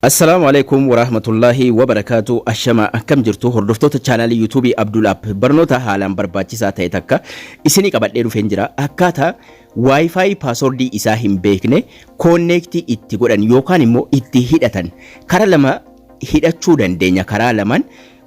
Assalaamu alaikum warahmatullaahi wabarakaatu. Ashama, akkam jirtu hordoftoota chaanaalii Yuutuubii Abdul App? Barnoota haalaan barbaachisaa ta'e takka isinii qabadhee dhufeen jira. Akkaataa WiFi passwordii isaa hin beekne connect itti godhan yookaan immoo itti hidhatan. Karaa lama hidhachuu dandeenya. Karaa lamaan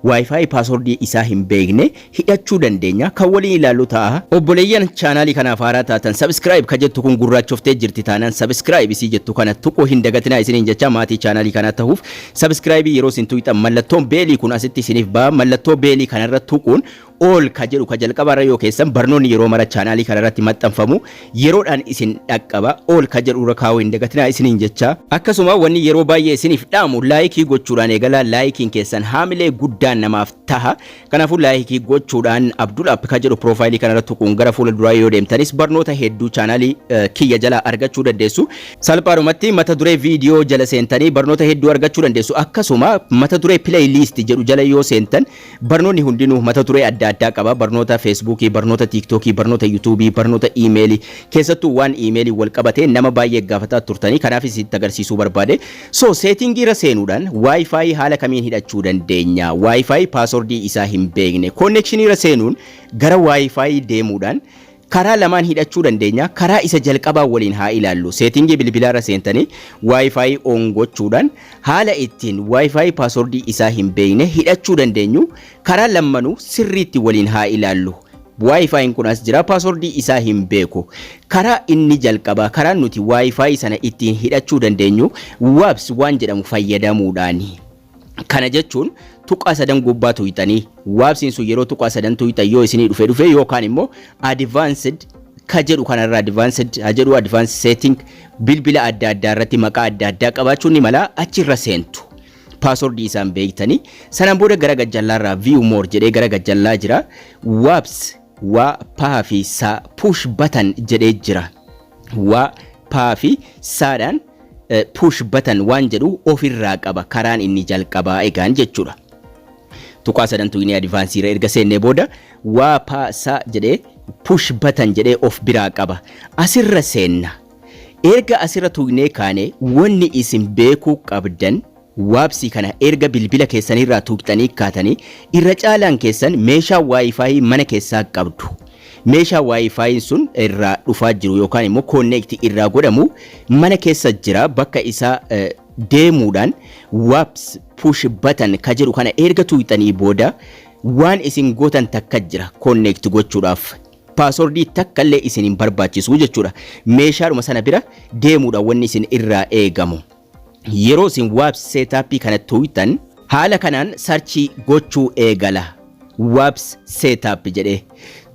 WiFi passwordii isaa hin beekne hidhachuu dandeenya, kan waliin ilaallu ta'a. Obboleeyyan chaanaalii kanaaf haaraa taatan, subscribe ka jettu kun gurraachoftee jirti taanaan, subscribe isii jettu kana tuquu hin dagatinaa isiniin jecha. Maatii chaanaalii kanaa ta'uuf subscribe yeroo isin tuqxan mallattoon bellii kun asitti isiniif ba'a. Mallattoo bellii kanarra tuquun all ka jedhu ka jalqabaarra yoo keessan, barnoonni yeroo mara chaanaalii kanarratti maxxanfamu yeroodhaan isin dhaqqaba. All ka jedhu irra kaa'uu hin dagatinaa isiniin jecha. Akkasuma wanni yeroo baay'ee isiniif dhaamu, like gochuudhaan eegalaa. Likeiin keessan haamilee guddaa namaaf taha. Kanaafuu like gochuudhaan Abdul App ka jedhu profileii kanarra tuquun gara fuula duraa yoo deemtanis barnoota hedduu chaanaalii kiyya jalaa argachuu dandeessu. Salphaadhumatti mata duree viidiyoo jala seentanii barnoota hedduu argachuu dandeessu. Akkasuma mata duree playlist jedhu jala yoo seentan barnoonni hundinuu mata duree adda addaa qaba. Barnoota Feesbuukii, barnoota Tiiktookii, barnoota Yuutuubii, barnoota iimeelii, keessattuu waan iimeelii wal qabatee nama baay'ee gaafataa turtanii, kanaaf isitti agarsiisuu barbaade. So settingii irra seenuudhaan WiFi haala kamiin hidhachuu dandeenya? WiFi passwordii isaa hin beekne connectionii irra seenuun gara WiFi deemuudhaan karaa lamaan hidhachuu dandeenya. Karaa isa jalqabaa waliin haa ilaallu. Settingii bilbilaa irra seentanii WiFi on gochuudhaan haala ittiin WiFi passwordii isaa hin beekne hidhachuu dandeenyu karaa lammanuu sirriitti waliin haa ilaallu. WiFiin kun as jira, passwordii isaa hin beeku. Karaa inni jalqabaa, karaa nuti WiFi sana ittiin hidhachuu dandeenyu, WPS waan jedhamu fayyadamuudhaani. Kana jechuun tuqaa sadan gubbaa tuqxanii, WPSiin sun yeroo tuqaa sadan tuqxan yoo isinii dhufe dhufe, yookaan immoo advanced ka jedhu kanarra, advanced ha jedhu, advanced setting bilbila adda addaa irratti maqaa adda addaa qabaachuun ni mala, achirra seentu. Passwordii isaan beektanii sanaan booda gara gajjallaarraa view more jedhee gara gajjallaa jira. WPS, waa paa fi saa, push button jedhee jira. Waa paa fi saadhaan push button waan jedhu ofirraa qaba, karaan inni jalqabaa egaan jechuudha. Tuqaa sadan tuqnee advancediirra erga seennee booda waa paa saa jedhee push button jedhee of biraa qaba. Asirra seenna. Erga asirra tuqnee kaane, wanni isin beekuu qabdan, WPSii kana erga bilbila keessanirraa tuqxanii kaatanii, irra caalaan keessan meeshaa WiFi mana keessaa qabdu. Meeshaa WiFi sun irraa dhufaa jiru yookaan immoo connect irraa godhamu mana keessa jira. Bakka isaa deemuudhaan WPS push button ka jedhu kana erga tuqxanii booda waan isin gootan takka jira connect gochuudhaaf. Passwordii takka illee isin hin barbaachisu jechuudha. Meeshaadhuma sana bira deemuudhaan wanni isin irraa eegamu. Yeroo isin WPS setupii kana tuqxan haala kanaan search gochuu eegala. WPS setup jedhee.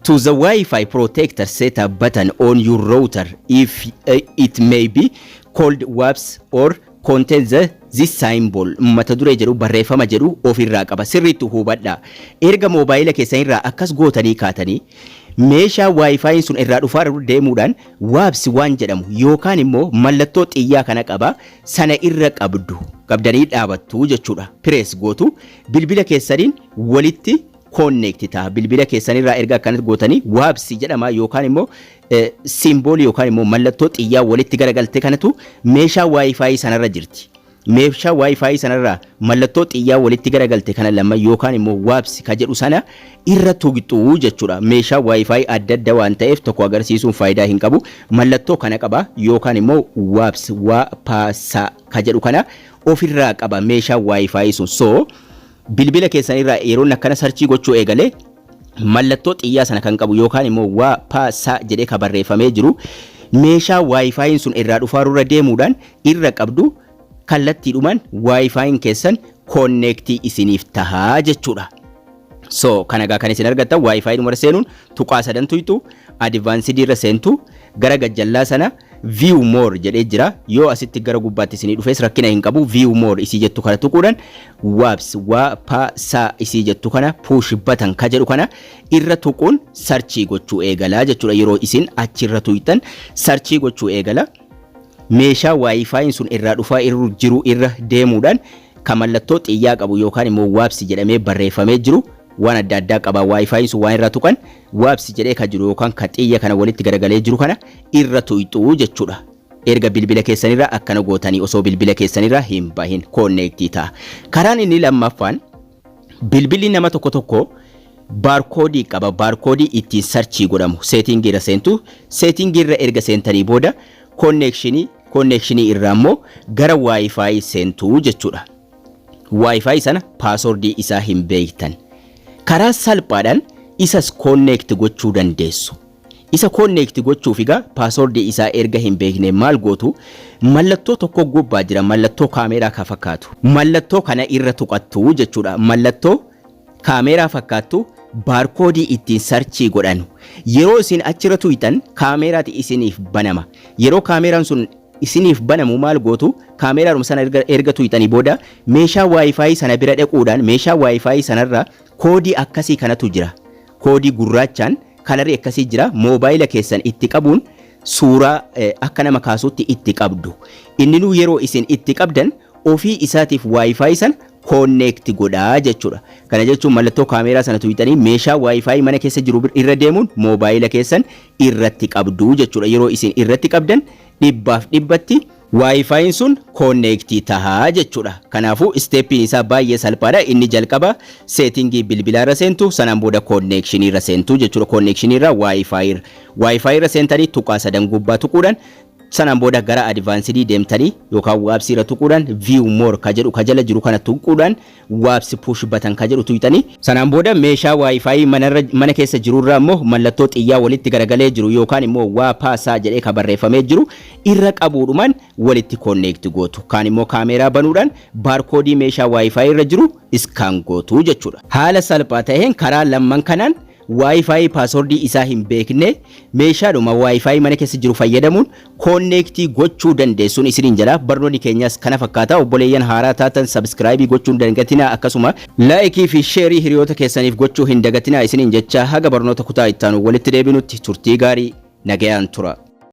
To the Wi-Fi protector setup button on your router if it may be called WPS or contain the this symbol mata duree jedhu, barreeffama jedhu ofirraa qaba. Sirriitti hubadhaa. Erga moobaayila keessanirraa akkas gootanii kaatanii, meeshaa WiFiin sun irraa dhufaa deemuudhaan WPS waan jedhamu yookaan immoo mallattoo xiyyaa kana qaba, sana irra qabdu, qabdanii dhaabattu jechuudha. Press gootu, bilbila keessaniin walitti connect ta'a. Bilbila keessanirraa erga akkanatti gootanii WPS jedhama yookaan immoo symbolii yookaan immoo mallattoo xiyyaa walitti garagalte kanatu meeshaa WiFi sanarra jirti. Meeshaa WiFi sanarraa mallattoo xiyyaa walitti garagalte kana lama yookaan immoo WPS ka jedhu sana irra tuqxuu jechuudha. Meeshaa WiFi adda adda waan ta'eef tokko agarsiisuun faayidaa hin qabu. Mallattoo kana qaba yookaan immoo WPS, waa paasaa ka jedhu kana ofirraa qaba meeshaa WiFi sun. So bilbila keessanirraa yeroon akkana search gochuu eegalee, mallattoo xiyyaa sana kan qabu yookaan immoo waa paasaa jedhee ka barreeffamee jiru meeshaa WiFiin sun irraa dhufaarurra deemuudhaan irra qabdu. Kallattiidhumaan WiFiin keessan connect isiniif tahaa jechuudha. So kana egaa kan isin argattan WiFi dhuma seenuun tuqaa sadan tuyxu, advanced irra seentu, gara gajjallaa sana view more jedhee jira. Yoo asitti gara gubbaatti isinii dhufes rakkina hin qabu. View more isii jettu kana tuquudhaan WPS, waa pa sa isii jettu kana, push button ka jedhu kana irra tuquun search gochuu eegalaa jechuudha. Yeroo isin achirra tuyxan search gochuu eegala. Meeshaa WiFiin sun irraa dhufaa jiru irra deemuudhaan kan mallattoo xiyyaa qabu yookaan immoo WPS jedhamee barreeffamee jiru, waan adda addaa qaba WiFiin sun waan irra tuqan, WPS jedhee kan jiru yookaan kan xiyya kana walitti garagalee jiru kana irra tuyxuu jechuudha. Erga bilbila keessanirraa akkana gootanii osoo bilbila keessanirraa hin bahin connect ta'a. Karaan inni lammaffaan, bilbilli nama tokko tokko barcode qaba. Barcode ittiin search godhamu setting irra seentu. Setting irra erga seentanii booda connection, connection irraa immoo gara WiFi seentuu jechuudha. WiFi sana password isaa hin beektan. Karaa salphaadhaan isas connect gochuu dandeessu. Isa connect gochuuf egaa password isaa erga hin beekne maal gootu? Mallattoo tokko gubbaa jira, mallattoo kaameeraa ka fakkaatu. Mallattoo kana irra tuqattu jechuudha. Mallattoo kaameeraa fakkaattu barcode ittiin search godhanu. Yeroo isin achirra tuqxan kaameeraati isiniif banama. Yeroo kaameeraan sun isiniif banamu maal gootu? Kaameeraadhuma sana erga tuqxanii booda meeshaa WiFi sana bira dhaquudhaan meeshaa WiFi sanarra koodii akkasii kanatu jira. Koodii gurraachaan color akkasii jira. Moobaayila keessan itti qabuun suuraa akka nama kaasutti itti qabdu. Inninuu yeroo isin itti qabdan ofii isaatiif WiFi sana connect godhaa jechuudha. Kana jechuun mallattoo kaameeraa sana tuqxanii meeshaa WiFi mana keessa jiru irra deemuun moobaayila keessan irratti qabdu jechuudha. Yeroo isin irratti qabdan 100% WiFiin sun connect tahaa jechuudha. Kanaafuu steppiin isaa baay'ee salphaadha. Inni jalqaba setting bilbilaa irra seentu, sanaan booda connection irra seentu jechuudha. Connection irra WiFi irra. WiFi irra seentanii tuqaa sadan gubbaa tuquudhaan, sanaan booda gara advanced deemtanii yookaan WPS irra tuquudhaan, view more ka jedhu ka jala jiru kana tuquudhaan, WPS push button ka jedhu tuqxanii, sanaan booda meeshaa WiFi mana keessa jirurraa immoo mallattoo xiyyaa walitti garagalee jiru yookaan immoo WPS jedhee ka barreeffamee jiru irra qabuudhumaan walitti connect gootu. Kaan immoo kaameeraa banuudhaan barcode meeshaa WiFi irra jiru scan gootu jechuudha. Haala salphaa ta'een karaa lamman kanaan WiFi password isaa hin beekne meeshaadhuma WiFi mana keessa jiru fayyadamuun connect gochuu dandeessuun isiniin jedha. Barnoonni keenyas kana fakkaata. Obboleeyyan haaraa taatan subscribe gochuu hin dagatinaa, akkasuma like fi share hiriyoota keessaniif gochuu hin dagatinaa isiniin jecha, haga barnoota kutaa ittaanu walitti deebinutti turtii gaarii, nagayaan tura.